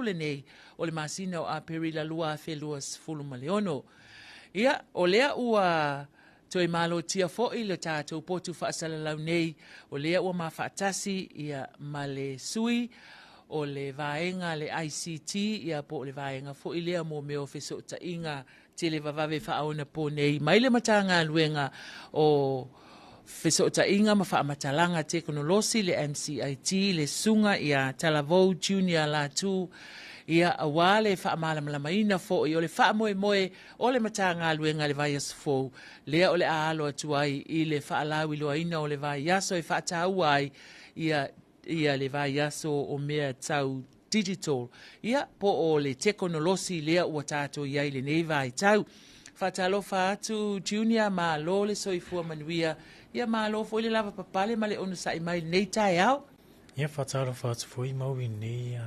Lenei o le masina o Aperila 2026. Ia, o lea ua toe malotia foi le tatou potu faasalalau nei, o lea ua mafaatasi ia ma le sui o le vaega le ICT, ia po o le vaega foi lea mo mea o fesootaiga televavave faaonaponei mai le Matagaluega o Fesootaiga ma Faamatalaga Tekonolosi, le MCIT, le Susuga ia Talavou Junior Latu, ia aua le faamalamalamaina foi o le faamoemoe o le Matagaluega i le vaiaso fou, lea o le a alo atu ai i le faalauiloaina o le vaiaso e faataua ai ia ia le vaiaso o mea tau digital, ia po o le tekonolosi lea ua tatou i ai i lenei vaitau. Faatalofa atu Junior, malo le soifua manuia, ia malo foi le lavapapale ma le onosai mai i lenei taeao. Ia faatalofa atu foi mau i lenei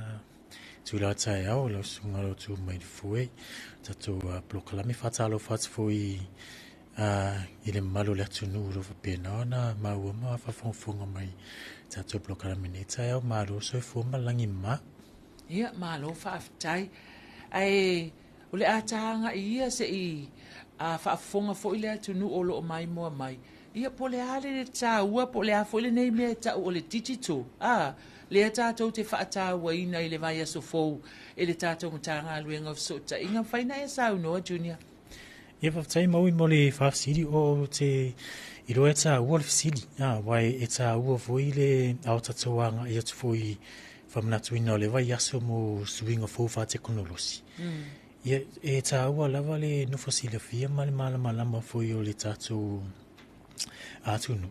itula taeao i lau susuga Lotu mai le foe tatou polokalame. Faatalofa atu foi i le mamalu o le atunuu o lo o faapena ona maua ma faafogafoga mai tatou polokalame nei taeao. Malo soifua ma lagi ma. Ia, malo faafetai. Ae o le a ta agai ia se i faafofoga foi le atunuu o lo o maimoa mai. Ia, po o le a le taua, po o le a foi lenei mea e tau o le digital, a, lea tatou te faatauaina i le vaiaso fou e le tatou Matagaluega o Fesootaiga. Mafai ona e saunoa, Junior? Ia faafetai Maui mo le faafesili. O te iloa e taua le fesili, aua e taua foi le ao tatou agai atu foi faamanatuina o le vaiaso mo suiga fou faatekonolosi. Ia, e taua lava le nofo silafia ma le malamalama foi o le tatou atunuu.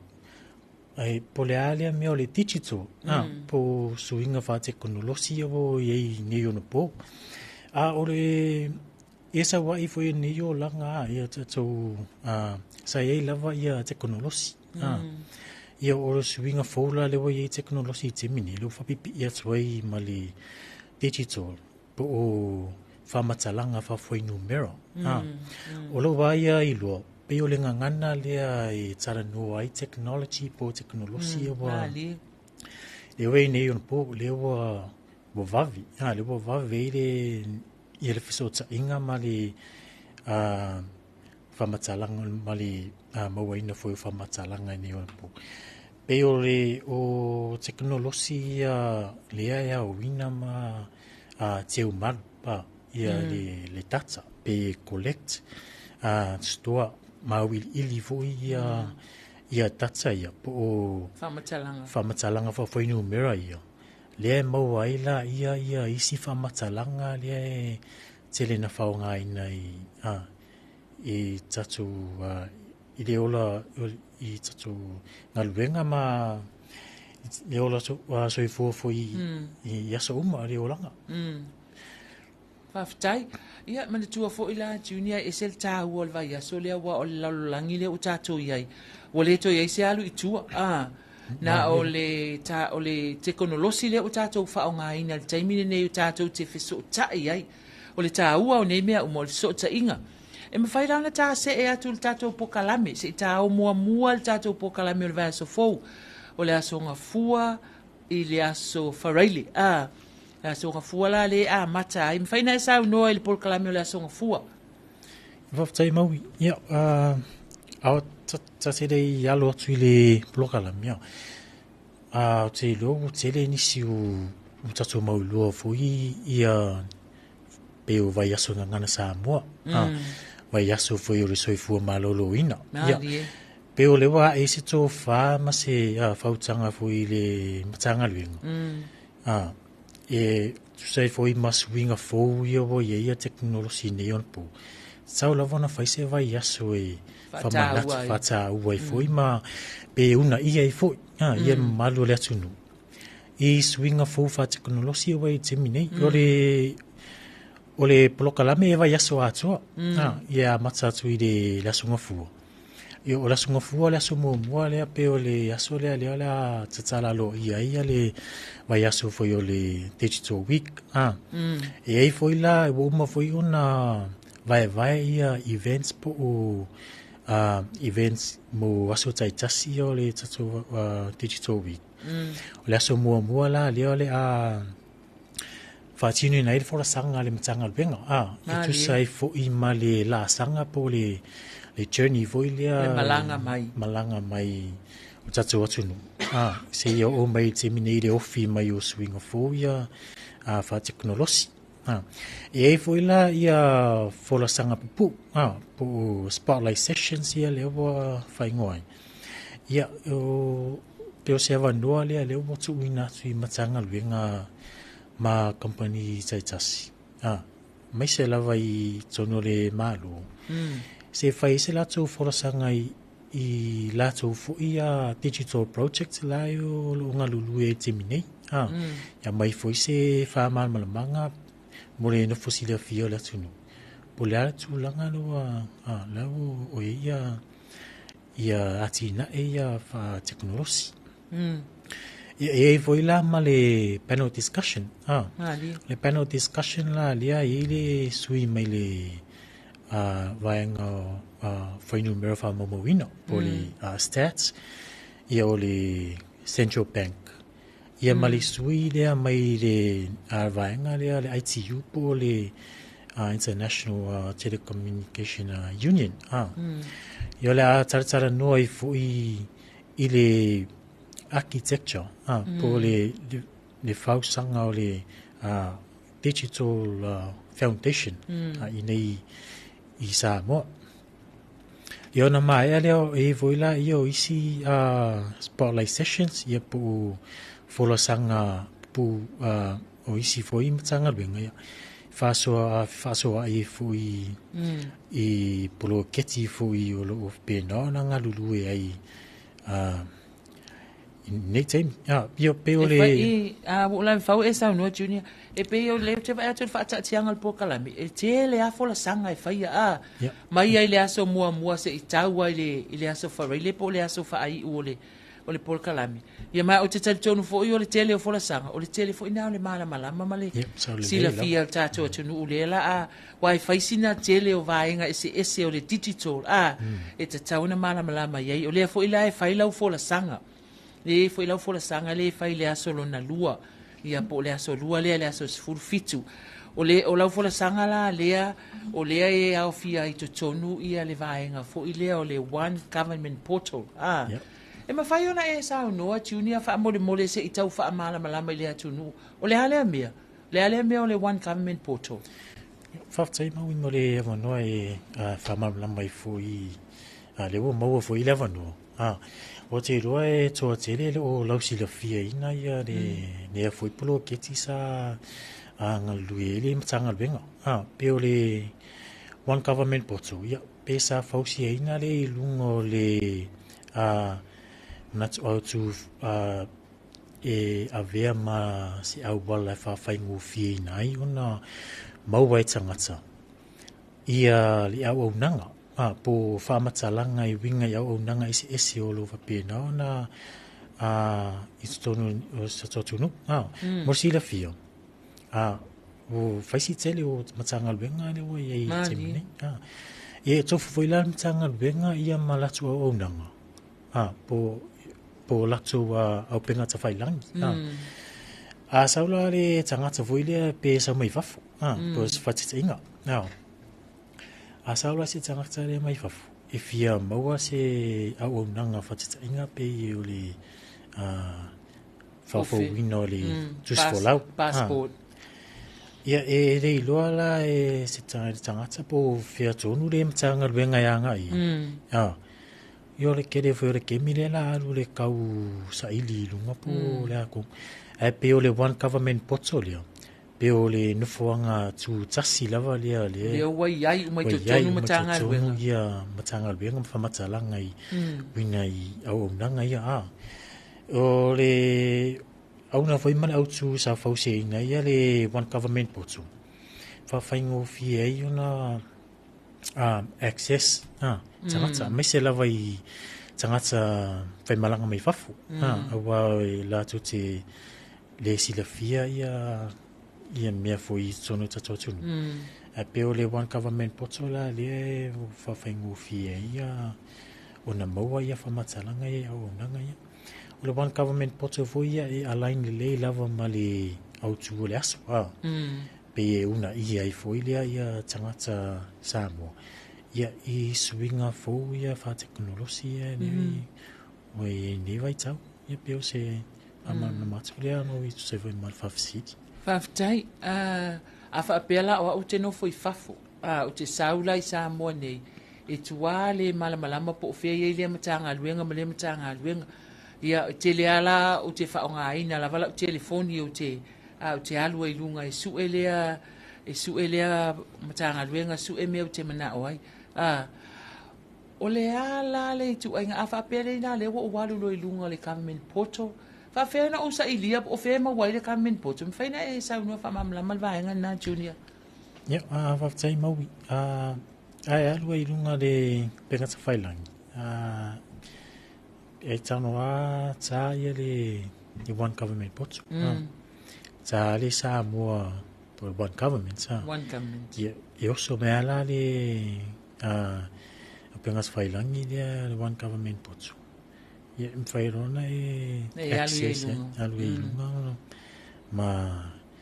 Ai, po o le a lea mea o le digital, po o suiga faatekonolosi ia ua i ai nei ona po. A o le e sau ai foi nei olaga ia tatou sa i ai lava ia tekonolosi. Ia o le suiga fou la lea ua i ai tekonolosi i taimi nei, lea ua faapipii atu ai ma le digital po o faamatalaga faafuainumera. O lou lava ia iloa, pei o le gagana lea e talanoa ai technology po o tekonolosi ia ua lea ua i ai nei ona po, lea ua vave, lea ua vave ai le ia le fesootaiga ma le faamatalaga ma le mauaina foi o faamatalaga i nei ona po. Pei o le o tekonolosi ia lea e aoina ma teumalu ia le data pe collect, store ma auiliili foi ia ia data ia po o faamatalaga faamatalaga faafuainumera ia. Lea e maua ai la ia ia isi faamatalaga lea e tele na faaaogaina i i tatou i le ola i tatou galuega ma le ola soifua foi i aso uma le olaga. Faafetai. Ia, manatua foi la, Junior, e ese le taua o le vaiaso lea, aua o le lalolagi lea ua tatou i ai, ua le toe i ai se alu i tua. A, na o le, ta, o le tekonolosi lea ua tatou faaaogaina i le taimi lenei o tatou te fesootai ai. O le taua o nei mea uma, o le fesootaiga. E mafai la ona ta see atu i le tatou pokalame, se i ta o muamua le tatou pokalame o le vaiaso fou, o le Aso Gafua i le Aso Faraile. A, Le Aso Gafua la lea e amata ai. Mafai ona e saunoa i le polokalame o le Aso Gafua. Faafetai Maui. Ia, ao ta te le i alo atu i le polokalame, ia. Ou te iloa ua tele nisi o tatou mau iloa foi ia pei o vaiaso gagana Samoa. Vaiaso foi o le soifua maloloina. Ia, pei o lea ua ae se tofa ma se fautaga foi i le Matagaluega. E tusa ai foi ma suiga fou ia ua i ai ia tekonolosi i nei ona po, tatau lava ona fai se vaiaso e faamanatu, faataua ai foi ma pe uunaia ai foi ia mamalu o le atunuu i suiga fou faatekonolosi ia ua i ai i le taimi nei. O le polokalame e vaiaso atoa, ia amata atu i le Aso Gafua. Ia, o le Aso Gafua le aso muamua lea pei o le aso lea lea o le a tatala aloaia ai ia le vaiaso foi o le Digital Week. E i ai foi la, ua uma foi ona vaevae ia events po o events mo aso taitasi ia o le tatou Digital Week. O le aso muamua la lea o le a faatinoina ai le folasaga a le Matagaluega, a, e tusa ai foi ma le laasaga po o le journey foi lea, le malaga mai, malaga mai o tatou atunuu, a, seia oo mai i le taimi nei i le ofi mai o suiga fou ia faatekonolosi. A, e i ai foi la ia folasaga pupuu, a, po o spotlight sessions ia lea ua faaigoa ai. Ia, o, pei o se avanoa lea lea ua tuuina atu i Matagaluega ma kamupani taitasi, a, aemaise lava i totonu o le Malo, se fai ai se latou folasaga i latou foi a digital project la e o lo o galulue ai i le taimi nei. A, ia aumai foi se faamalamalamaga mo le nofo silafia o le atunuu, po o le a le tulaga lea ua, a, la ua i ai ia atinae ia faatekonolosi. Ia, e i ai foi la ma le panel discussion. Ah, le panel discussion la lea e i ai le sui mai le vaega o fuainumera faamaumauina po o le stats, ia o le Central Bank. Ia ma le sui lea mai le vaega lea le ITU po o le International Telecommunication Union. Ah. Ia o le a talatalanoa ai foi i le architecture, po o le fausaga o le digital foundation i nei i Samoa. Ia ona maea lea e i ai foi la ia o isi spotlight sessions ia po o folasaga po o isi foi Matagaluega ia faasoa fefaasoaai ai foi i poloketi foi o lo o faapena ona galulue ai i lenei taimi. Ia pei o E le fai i, a ua ou lave fau e saunoa Junior, e pei o lea ou te vaai atu i le faataatiaga o le polokalame, e tele lava folasaga e faia, a, mai ai i le aso muamua seia tau ai i le aso Faraile po o le aso faaiu o le o le polokalame. Ia ma ou te talitonu foi o le tele o folasaga, o le tele foi lena o le malamalama ma le silafia o le tatou atunuu lea la a, aua e fai sina tele o vaega eseese o le digital, a, e tatau ona malamalama i ai. O lea foi la e fai lau folasaga, e i ai foi lau folasaga lea e fai i le aso lona lua, ia po o le aso lua lea, le aso 17. O le, o lau folasaga la lea, o lea e aofia ai totonu ia le vaega foi lea o le One Government Portal, a. E mafai ona e saunoa Junior faamolemole se i tau faamalamalama i le atunuu, o le a lea mea? O le a lea mea o le One Government Portal? Faafetai Maui mo le avanoa e faamalamalama ai foi, lea ua maua foi le avanoa. Ou te iloa e toatele e le o lausilafiaina ia lea foi poloketi sa galulue ai le Matagaluega. Pei o le One Government Portal, ia, pe sa fausiaina lea i luga o le manatu autu e avea ma se auala e faafaigofieina ai ona maua e tagata ia le auaunaga, a, po o faamatalaga e uiga i auaunaga eseese o lo o faapena ona i totonu o se tatou atunuu. A, mo le silafia, a, ua fai si tele o Matagaluega lea ua i ai i le taimi nei. A, ia e tofu foi la le Matagaluega ia ma latou auaunaga, a, po o latou auupega tafailagi. A, a sau la le tagata foi lea pe sau mai fafo, a, po o se faataitaiga, a, a sau la se tagata lea mai fafo e fia maua se auaunaga faataitaiga pei o le faafouina o le tusi folau. Passport. Ia, e le iloa la e se tagata po o fea tonu le Matagaluega e agai i ai. Ia o le tele foi o le taimi lea la alu le tau saili i luga po o le a tonu. Ae pei o le One Government Portal lea, pei o le nofoaga tutasi lava lea lea. Lea ua i ai uma i totonu Matagaluega. Ia Matagaluega ma faamatalaga i uiga i auaunaga ia. A, o le auga foi ma le autu sa fausiaina ia le One Government Portal, faafaigofie ai ona access tagata, aemaise lava i tagata faimalaga mai fafo, aua e latou te le silafia ia mea foi i totonu o tatou atunuu. Ae pei o le One Government Portal la lea e faafaigofie ai ona maua ia faamatalaga ia i auaunaga ia. O le One Government Portal foi ia e align lelei lava ma le autū o le aso. A, pei e uunaia ai foi lea ia tagata Samoa ia i suiga fou ia faatekonolosi ia nei ua i ai nei vaitau. Ia pei o se faamalamalama atu lea ma e tusa ai foi ma le faafesili. Faafetai. A faapea la o au ou te nofo i fafo, a, ou te sau la i Samoa nei, e tuā le malamalama po o fea e i ai lea Matagaluega ma lea Matagaluega. Ia, e tele lava la ou te faaaogaina lava lau telefoni ou te, a, ou te alu ai i luga e sue lea, e sue lea Matagaluega, sue mea ou te manao ai. A, o le a la le ituaiga, a faapea lea inā lea ua ou alu loa i luga o le government portal, faapefea ona ou sailia po o fea e maua ai le government portal? E mafai ona e saunoa faamalamalama le vaega lena, Junior? Ia, faafetai Maui. Ae alu ai i luga le upega tafailagi, e tago lava ta ia le One Government Portal. Ta le Samoa po o le One Government. One Government. Ia, e oso mai lava la le upega tafailagi lea le One Government Portal. Ia, e mafai loa ona e access, alu ai i luga ma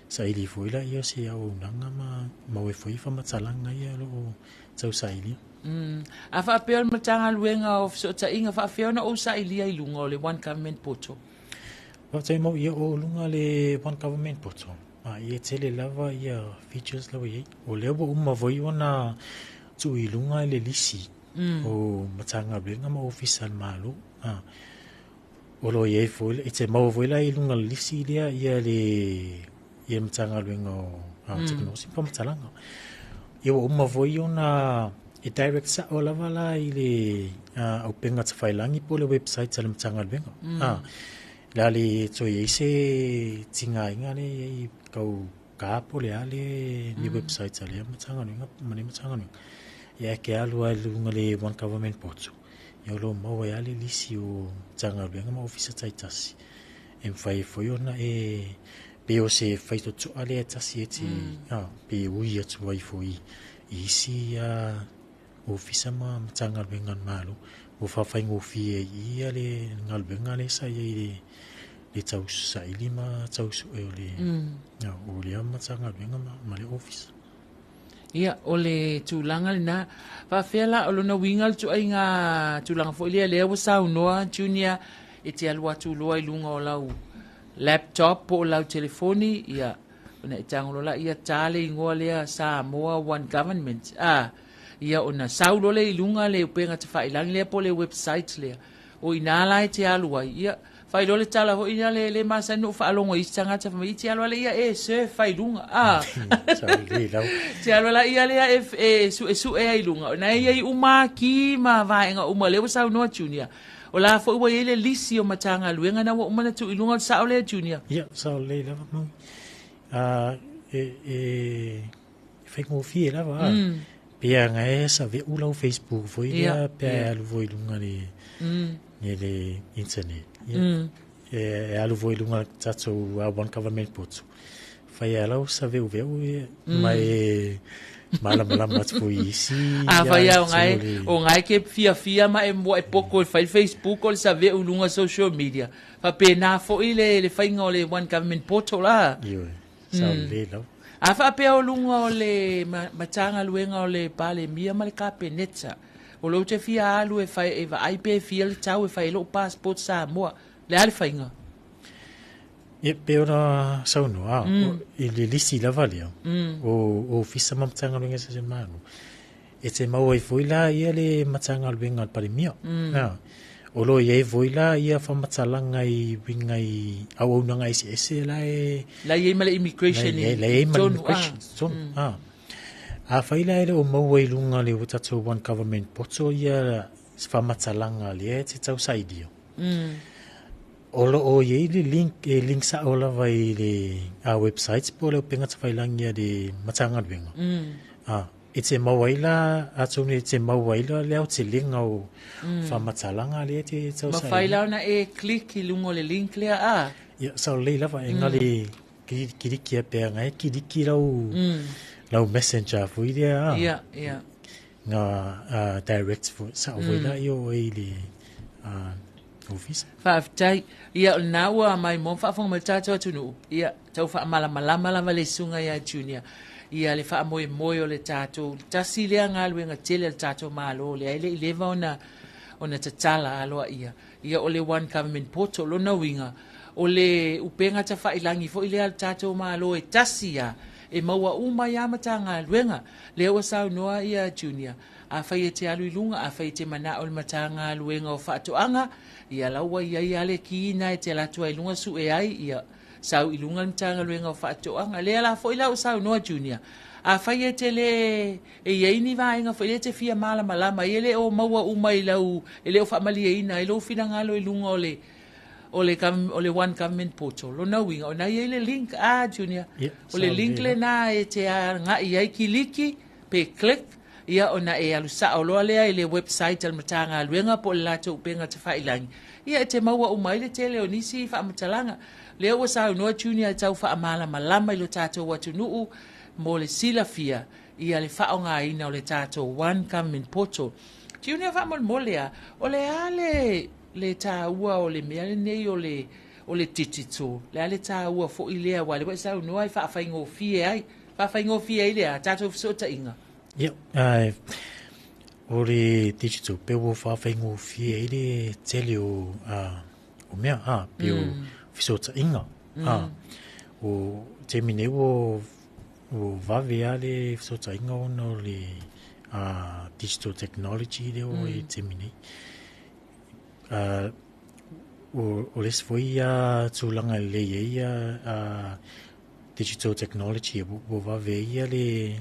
saili foi laia o se auaunaga ma maua ai foi faamatalaga ia o lo o tau sailia. A faapea o le Matagaluega o Fesootaiga, faapefea ona ou sailia i luga o le One Government Portal? Faafetai mau, ia o luga le One Government Portal, a ia tele lava ia features la ua i ai. O lea ua uma foi ona tuu i luga le lisi o Matagaluega ma Ofisa a le Malo. O lo o i ai foi, e te maua foi la i luga o le lisi lea ia le ia Matagaluega o Tekonolosi ma Faamatalaga. Ia ua uma foi ona e direct sao lava la i le upega tafailagi po o le website a le Matagaluega. Le a le toe i ai se tigaina lea e i ai kau ka po o le a le ni website a lea Matagaluega ma lea Matagaluega. Ia e ke alu lava i luga o le One Government Portal, ia o lo o maua ai lava le lisi o Matagaluega ma Ofisa taitasi e mafai ai foi ona e pei o se faitotoa lea e tasi e te pe ui atu ai foi i isi Ofisa ma Matagaluega a le Malo ua faafaigofie ai i ia le galuega lea sa i ai le tau saili ma tau sue o le o lea Matagaluega ma le Ofisa. Ia, o le tulaga lena. Faafefea la, o lona uiga le ituaiga tulaga foi lea, lea ua saunoa Junior e te alu atu loa i luga o lau laptop po o lau telefoni, ia, ona e tago loa lea, ta le igoa lea Samoa One Government, a, ia, ona sau loa lea i luga le upega tafailagi lea po o le website lea. O i ina la e te alu ai, ia, fai loa le tala foi lea le, le masani ona ou faalogo i isi tagata, fai mai, te alu lava ia e surf ai i luga, a. Te alu lava ia lea e, e suesue ai i luga. O na e i ai uma ki ma vaega uma, lea ua saunoa Junior. O la foi ua i ai le lisi o Matagaluega na ua uma ona tuu i luga o le sao lea Junior? Ia, sao lelei lava Maui. E, e faigofie lava. Pe aga e save'u lau Facebook foi lea pe e alu foi i luga le le internet. Ia. E alu foi i luga tatou One Government Portal. Fai a lau save'uve'u ia ma e malamalama atu foi i isi. A fai a o ngai o ngai ke fiafia ma e mua e poko e fai Facebook o le save'u i luga social media. Faapena foi le le faiga o le One Government Portal la. Ioe. Sao lelei lava. A faapea o luga o le Matagaluega o le Palemia ma le Kapeneta, o lou te fia alu e fai e vaai pe fia le tau e fai ai lou passport Samoa, le a le faiga? Ia, pei ona saunoa, i le lisi lava lea, o Ofisa ma Matagaluega eseese Malo, E te mau ai foi la ia le Matagaluega a le Palemia. O lo o i ai foi la ia faamatalaga i uiga i auaunaga eseese la e... La i ai ma le immigration i la i ai ma le immigration i totonu. Afai la e le o maua i luga le ua tatou One Government Portal ia se faamatalaga lea e te tausailia, o lo o i ai le link, e link sao lava i le website po o le upega tafailagi a le Matagaluega. E te mau ai la, atonu e te mau ai la le aotelega o faamatalaga lea e te tausaili. Mafai la ona e click i luga o le link lea a? Ia, sao lelei lava, e gale kiliki a pea ngai kiliki lau, lau messenger foi lea a. Ia, ia. Nga direct foi, sao foi la i o e i le Ofisa. Faafetai. Ia, o lena ua maimoa ma faafofoga mai le tatou atunuu, ia, tau faamalamalama lava le susuga ia Junior, ia le faamoemoe o le tatou, tasi lea galuega tele a le tatou Malo, lea e le i leva ona ona tatala aloaia, ia o le One Government Portal. Lona uiga, o le upega tafailagi foi lea a le tatou Malo e tasi lava, e maua uma ai lava Matagaluega. Lea ua saunoa ia Junior, afai e te alu i luga, afai e te manao i le Matagaluega o Faatoaga, ia la ua i ai lava le ki lena e te alu atu ai i luga sue ai, ia sau i luga le Matagaluega o Faatoaga. Lea la foi la ua saunoa Junior, afai e te le e i ai ni vaega foi lea e te fia malamalama ai, e le o maua uma i lau, e le o faamalieina ai lou finagalo i luga o le o le o le One Government Portal. Lona uiga, o na i ai le link, a Junior, o le link lena e te agai ai, kiliki pe click, ia ona e alu sao loa lea i le website a le Matagaluega po o le latou upega tafailagi, ia e te maua uma ai le tele o nisi faamatalaga. Lea ua saunoa Junior e tau faamalamalama i lo tatou atunuu mo le silafia ia le faaaogaina o le tatou One Government Portal. Junior, faamolemole a, o le a le le taua o le mea lenei o le o le digital? Le a le taua foi lea, aua o lea ua e saunoa e faafaigofie ai, faafaigofie ai le a tatou fesootaiga? Ia, o le digital pe ua faafaigofie ai le tele o o mea, a, pe o fesootaiga, a, o taimi nei ua ua vave lava le fesootaiga ona o le digital technology lea ua i le taimi nei. O le isi foi tulaga e lelei ai ia digital technology, ua vave ai ia le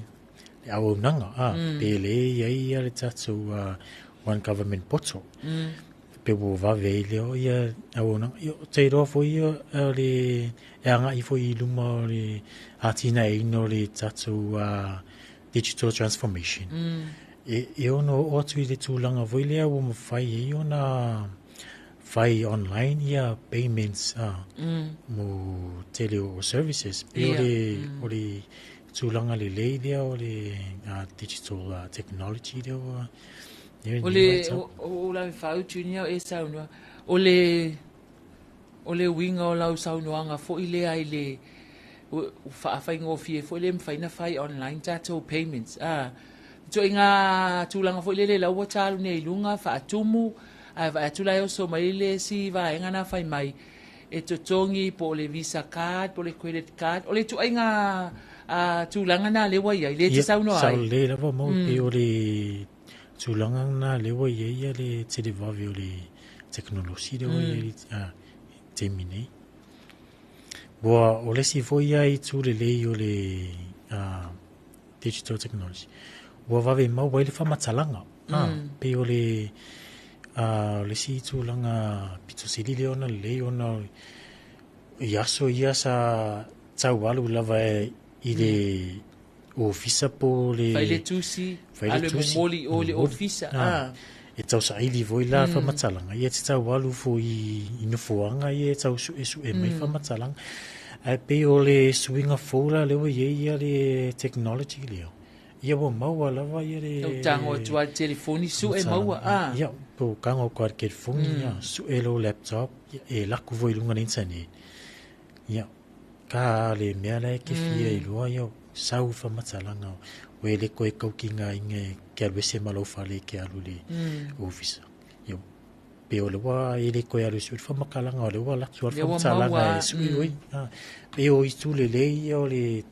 auaunaga, a, pe le i ai ia le tatou One Government Portal. Pe ua vave ai lea o ia auaunaga. Ia, ou te iloa foi o le e agai foi i luma o le atinaeina o le tatou digital transformation. E ono oo atu i le tulaga foi lea ua mafai ai ona fai online ia payments mo tele o services. Pe o le o le tulaga lelei lea o le digital technology lea ua O le o lau fau Junior e saunoa, o le o le uiga o lau saunoaga foi lea i le faafaigofie foi lea mafai ona fai online tatou payments. A ituaiga tulaga foi lele la ua ta alu nei i luga faatumu, ae vaai atu la e oso mai le isi vaega na fai mai e totogi po o le Visa card po o le credit card. O le ituaiga tulaga na lea ua i ai, lea e te saunoa ai. Sao lelei lava mau, pei o le tulaga lena lea ua i ai ia le televave o le tekonolosi lea ua i ai le taimi nei. Ua o le isi foi ia itu lelei o le digital technology, ua vave maua ai le faamatalaga. Pei o le o le isi tulaga pito sili lea ona lelei ona i aso ia sa tau alu lava i le ofisa po o le fai le tusi, fai le alu e tusi, momoli i o i le ofisa. E tausaili foi la faamatalaga, ia e te tau alu foi i nofoaga ia e tau suesue mai faamatalaga. Ae pei o le suiga fou la lea ua i ai ia le technology lea, ia ua maua lava ia le Tau tago atu lava i le telefoni sue maua. Ia, po o tago atu lava i le telefoni, ia, sue lou laptop, ia, e alu atu foi i luga o le internet. Ia, ka le mea la e te fia iloa, ia, sau faamatalaga, ua e le toe tautigaina e te alu ese ma lou fale e te alu i le ofisa. Ia, pe o le ua e le toe alu e sue le faamatalaga, o lea ua alu atu lava le Lea ua faamatalaga maua, e sue oi. Pei o itu lelei ia o le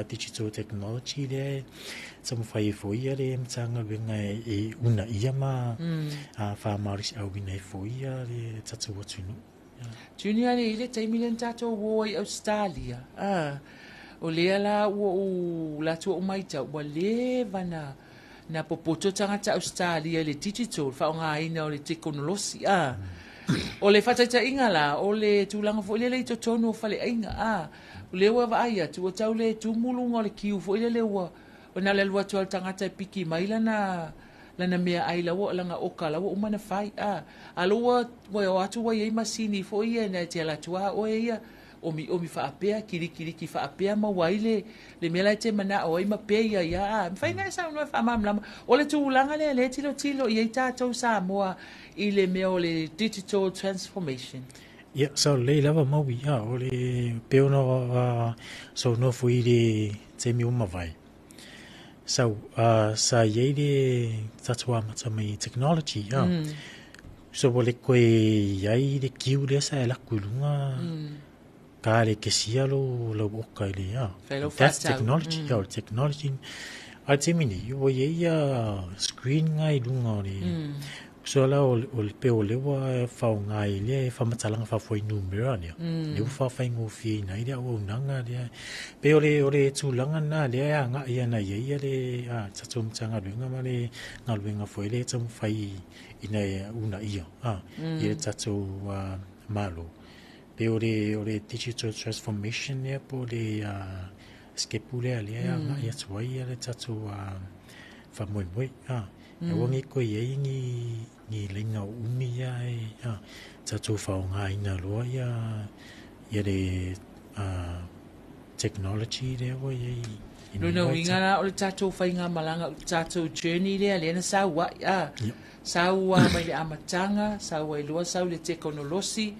digital technology lea e taumafai ai foi ia le Matagaluega e uunaia ma faamalosiauina ai foi ia le tatou atunuu. Junior, e i ai le taimi lea na tatou o ai i Ausetalia, o lea la ua ou alu atu ou matau, ua leva na na popoto tagata Ausetalia i le digital, faaaogaina o le tekonolosi. O le faataitaiga la, o le tulaga foi lele i totonu o faleaiga, o lea ua vaai atu, ua tau le tumu luga o le kiu foi lele ua na o le alu atu lava o le tagata e piki mai lana lana meaai la ua lana oka la ua uma ona fai, a lo ua o atu ua i ai masini foi ia na e te alu atu lava oe ia, omiomi faapea, kilikiliki faapea maua ai le le mea la e te manao ai ma pei ai a. A mafai ona e saunoa e faamalamalama o le tulaga lea lea e tilotilo i ai tatou Samoa i le mea o le digital transformation. Ia, sao lelei lava Maui, a o le pei ona saunoa foi i le taimi ua mavae. Sau, sa i ai le tatou amata mai i technology, a. So ua le toe i ai le queue lea sa e alu atu i luga, ta le kesia lou lau oka i le, a. Fai lau That's faatau. technology, mm. Technology. A le taimi nei, ua i ai ia screen nga i luga o le, So la o, o le peo lea ua faaaoga i le faamatalaga faafuainumera lea, lea ua faafaigofieina ai le auaunaga lea. Pei o le, o le tulaga lena lea e agai ana i ai ia le a, tatou Matagaluega ma le galuega foi lea e taumafai ina ia uunaia a, ia le tatou a, Malo. Pei o le, o le digital transformation lea po o le a, sikepu lea lea e agai atu ai ia le tatou a, faamoemoe. A, Aua ne i toe i ai ni, ni laina umi ia e a, tatou faaaogaina loa ia, ia le a, technology lea ua i ai i Lona nei uiga vaitau. la o le tatou faigamalaga, o le tatou journey lea lea na sau ai, a, Ia. sau lava mai le amataga, sau ai loa sau le tekonolosi,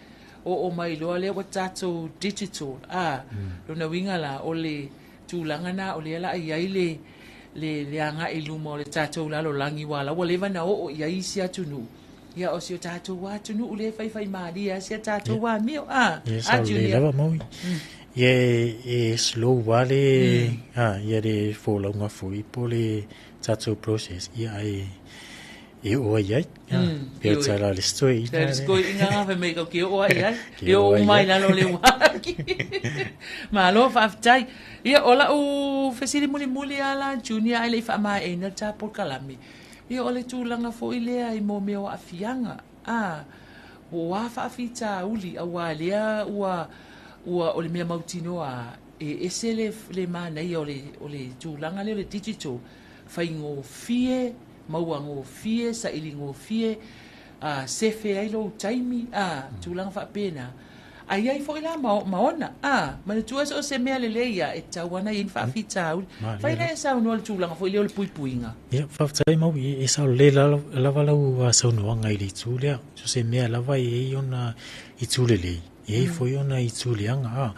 oo mai loa lea ua tatou digital, a. Lona uiga la, o le tulaga na o lea la i ai le le le agai i luma o le tatou lalolagi aua la ua leva na oo i ai isi atunuu, ia o si o tatou atunuu lea e faifaimalie lava si a tatou amio a Ia a sao lelei Junior. lava Maui. Ia e, e slow lava le, a, ia le folauga foi po o le tatou process, ia ae e oo ai ai. Pei o tala a le isi toeaina lea. lea. Toeaina lava fai mai kau ke oo ai ai. Ke E oo oo ai uma ai ai. lalo o le uaki. Malo faafetai. Ia o lau fesili mulimuli lava la Junior ae le i faamaeaina le ta polokalame. Ia o le tulaga foi lea i mo mea o aafiaga. A po o a faafitauli aua lea ua ua o le mea mautinoa lava e ese le le manaia o le o le tulaga lea o le digital faigofie, mauagofie, sailigofie, a, sefe ai lou taimi, a, tulaga faapena. Ae i ai foi la ma, ma ona, a, manatua so o se mea lelei lava, e tatau lava ona i ai ni faafitauli. Fai la e saunoa i le tulaga foi lea o le puipuiga. Ia, faafetai Maui, e sao lelei lava lau saunoaga i le itu lea. So o se mea lava e i ai ona itu lelei, e i ai foi ona itu leaga. A,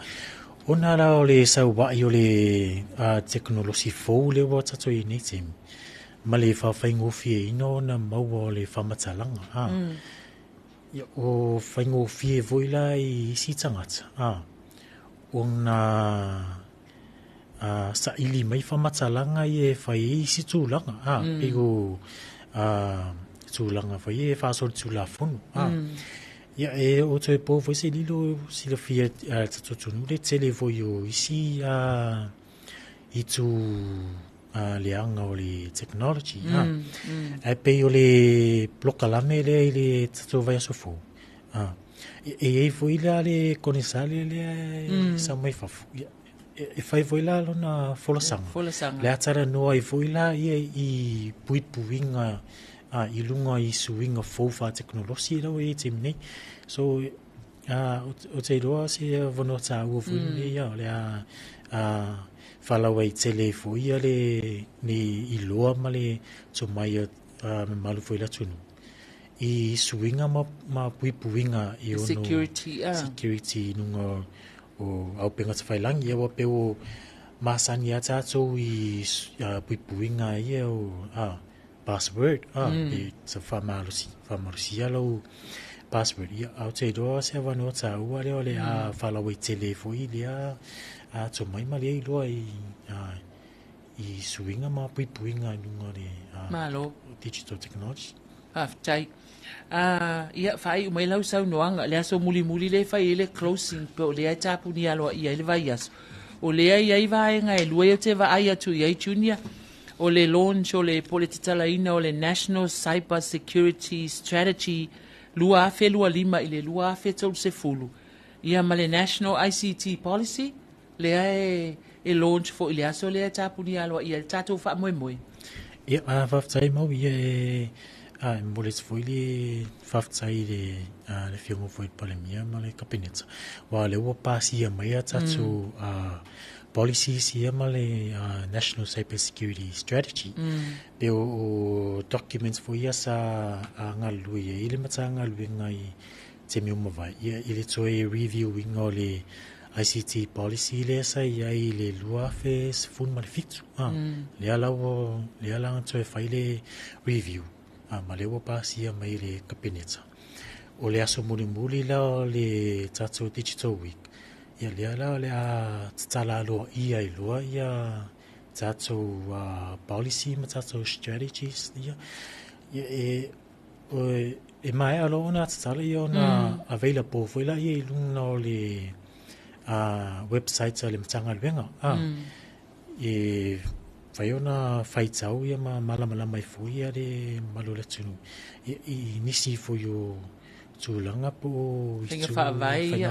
ona la o le saua'i o le tekonolosi fou lea ua tatou i ai nei taimi, ma le faafaigofieina ona maua o le faamatalaga. A, ia, o faigofie foi la i isi tagata, a, ona a, saili mai faamatalaga ia e fai ai isi tulaga, a, pei o a, tulaga foi ia e faasolitulafono, a. Ia, e o toe po foi se lilo silafia a le tatou atunuu le tele foi o isi a, itu a, leaga o le technology, a. Ae pei o le polokalame lea i le tatou vaiaso fou, a, e i ai foi la le konesale lea e sau mai fafo, ia, e fai foi la lona folasaga. Folasaga. Le a talanoa ai foi la ia i puipuiga a, i luga i suiga fou faatekonolosi la ua i ai i le taimi nei. So, a, ou te iloa se avanoa taua foi lenei, a, o le a, a, faalauaitele ai foi ia le, le iloa ma le tomai o a, mamalu foi o le atunuu i suiga ma, ma puipuiga e ono Security, a. security i luga o auupega tafailagi. Ia aua pei ua masani lava tatou i puipuiga ia o a, password, a, e sa faamalosi, faamalosia lau password. Ia, ae ou te iloa se avanoa taua lea o le a faalauaitele ai foi lea a tomai ma lea iloa i, a, i suiga ma puipuiga i luga o le a, Malo. digital technology. Faafetai. A, ia, faaiu mai lau saunoaga, le aso mulimuli lea e fai ai le closing, po o lea e tapunia aloaia ai le vaiaso. O lea e i ai vaega e lua ia ou te vaai atu i ai, Junior, o le launch o le, po o le tatalaina o le National Cyber Security Strategy 2025 i le 2030, ia ma le National ICT Policy, lea e, e launch foi i le aso lea e tapunia aloaia ai le tatou faamoemoe. Ia, a, faafetai Maui, ia e, E momoli atu foi le faafetai i le Afioga foi i le Palemia ma le Kapeneta, aua o lea ua pasia mai a tatou policies ia ma le National Cyber Security Strategy. Pe o documents foi ia sa galulue ai le Matagaluega i taimi ua mavae, ia i le toe review ina o le ICT policy lea sa i ai i le 2017. Lea la ua, lea la na toe fai le review, ma lea ua pasia mai i le Kapeneta. O le aso mulimuli la o le tatou Digital Week, ia lea la o le a tatala aloaia ai loa ia tatou policy ma tatou strategies ia. Ia e E maea loa ona tatala ia ona available foi lea i luga o le website a le Matagaluega. E mafai ona faitau ia ma malamalama ai foi ia le mamalu o le atunuu i nisi foi o tulaga po o faiga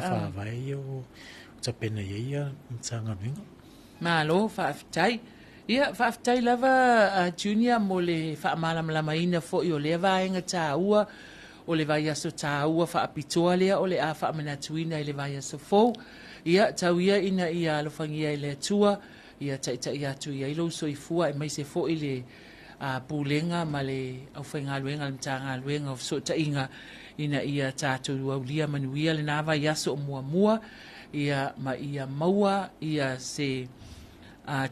faavae ia o tapena i ai ia Matagaluega. Malo faafetai. Ia, faafetai lava Junior mo le faamalamalamaina foi o lea vaega taua o le vaiaso taua faapitoa lea o le a faamanatuina i le vaiaso fou. Ia, tau ia ina ia alofagia e le Atua, ia taitai atu i ai lou soifua aemaise foi le Pulega ma le aufaigaluega a le Matagaluega o Fesootaiga ina ia tatou aulia manuia lena vaiaso o muamua, ia ma ia maua ia se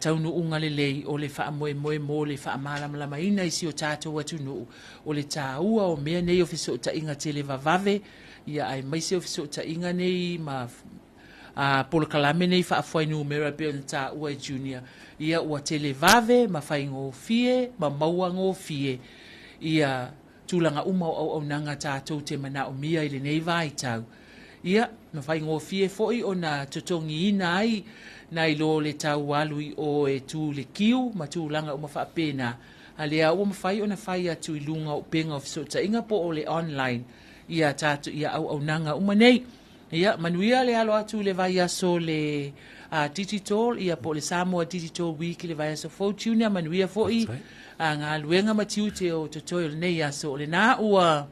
taunuuga lelei o le faamoemoe mo le faamalamalamaina i si o tatou atunuu o le taua o mea nei o fesootaiga televavave, ia aemaise o fesootaiga nei ma polokalame nei faafuainumera e pei ona taua e Junior, ia ua televave ma faigofie ma maua gofie ia tulaga uma o auaunaga tatou te manaomia i lenei vaitau. Ia, ma faigofie foi ona totogiina ai nai lo le tau alu i o e tu i le kiu ma tulaga uma faapena, a lea ua mafai ona fai atu i luga o upega o fesootaiga po o le online ia tatou ia auaunaga uma nei. Ia, manuia le alo atu i le vaiaso le Digital, ia po o le Samoa Digital Week i le vaiaso fou, Junior, manuia foi galuega ma tiute o totoe o lenei aso. O lena ua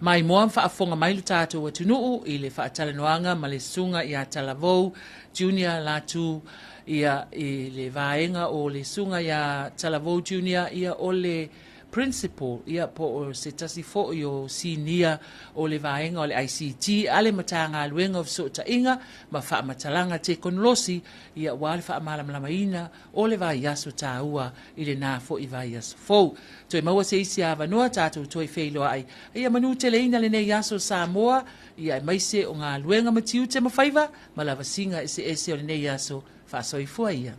maimoa ma faafofoga mai lo tatou atunuu i le faatalanoaga ma le susuga ia Talavou Junior Latu, ia i le vaega o le susuga ia Talavou Junior, ia o le Principal, ia po o se tasi foi o sinia o le vaega o le ICT a le Matagaluega o Fesootaiga ma Faamatalaga Tekonolosi, ia aua le faamalamalamaina o le vaiaso taua i lena foi vaiaso fou. Toe maua se isi avanoa tatou toe feiloai. Ia manuteleina lenei aso Samoa, ia aemaise o galuega ma tiute ma faiva ma lavasiga eseese o lenei aso. Faasoifua ia.